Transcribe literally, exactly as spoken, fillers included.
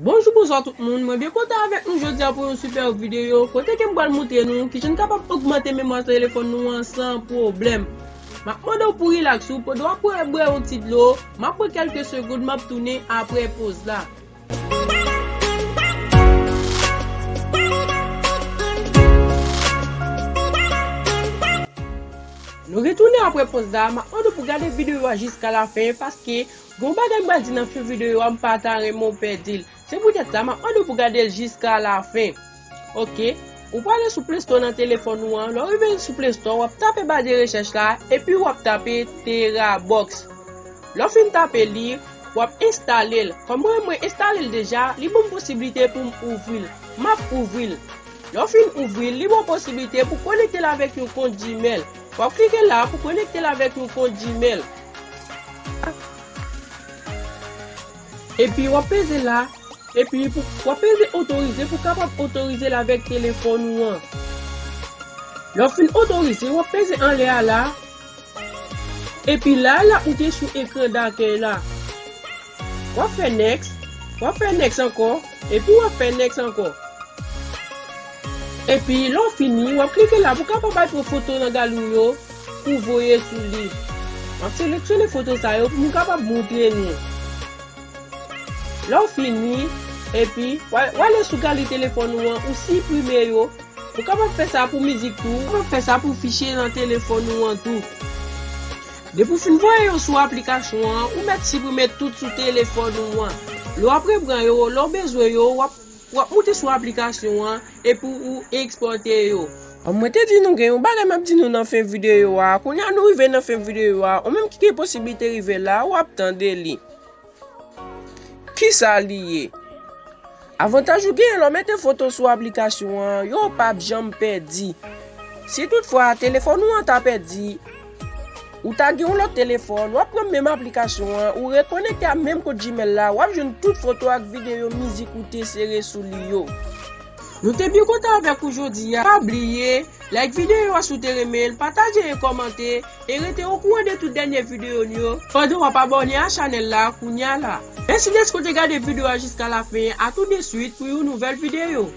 Bonjou, bonswa tout moun. Mwen byen kontan avèk nou jodi a pou yon sipè videyo kote ke m pral montre nou kijan n kapab ogmante memwa telefòn nou an san pwoblèm. M ap mande w pou rilaks ou pandan w ap bwè yon ti dlo. M ap pran kèlke segonn, m ap tounen apre poz la. Nou retounen apre poz la, m ap mande w pou gade videyo a jiska lafen paske gen yon bagay m pral di nan fen videyo a, m pa ta renmen w pèdi l. Se poutèt sa, m ap mande w pou gade l jiska lafen. Oke, ou prale sou Play Store nan telefòn ou an. Lè w rive sou Play Store, w ap tape ba de rechèch la, epi w ap tape Terabox. Lè w fin tape li, w ap enstale l. Kòm mwen, mwen enstale l deja, li ban m posiblite pou m ouvri l. M ap ouvri l. Lè w fin ouvri l, li ba w posiblite pou konekte l avèk yon kont Gmail. W ap klike la pou konekte l avèk yon kont Gmail. Epi w ap peze la, epi pou, w ap peze otorize pou kapab otorize l avèk telefòn ou an. Lè w fin otorize, w ap peze anlè a la, epi la, l ap moute sou ekran dakèy la. W ap fè next, w ap fè next ankò, epi w ap fè next ankò. Epi lè w fini, w ap klike la pou kapab al pran foto nan galri w yo pou voye sou li. M ap seleksyone foto sa yo pou m kapab montre nou. Lè w fini, epi w al, w ale sou galri telefòn ou an, ou siprime yo. Ou kapab fè sa pou mizik tou, ou kapab fè sa pou fichye nan telefòn ou an tou. Depi w fin voye yo sou aplikasyon an, ou mèt siprime tout sou telefòn ou an. Lè w ap repran yo, lè w bezwen yo, w ap, w ap moute sou aplikasyon an epi ou ekspòte yo. Kòm mwen te di nou gen yon bagay m ap di nou nan fen videyo a, kounye a nou rive nan fen videyo a, ou menm ki gen posiblite rive la, w ap tande li. Kisa li ye? Avantaj ou genyen lè w mete foto sou aplikasyon an, yo p ap janm pèdi. Si toutfwa telefòn ou an ta pèdi, ou ta gen yon lòt telefòn, w ap pran menm aplikasyon an, ou rekonekte a menm kont Gmail la, w ap jwenn tout foto ak videyo mizik ou te sere sou li yo. Nou te byen kontan avèk ou jodi a. Pa bliye, like videyo a si w te renmen l, pataje e kòmante, e rete okouran de tout dènye videyo n yo pandan w ap abòne a chanèl la kounya la. Mèsi dèske w te gade videyo a jiska lafen. A tout de suite pou yon nouvèl videyo.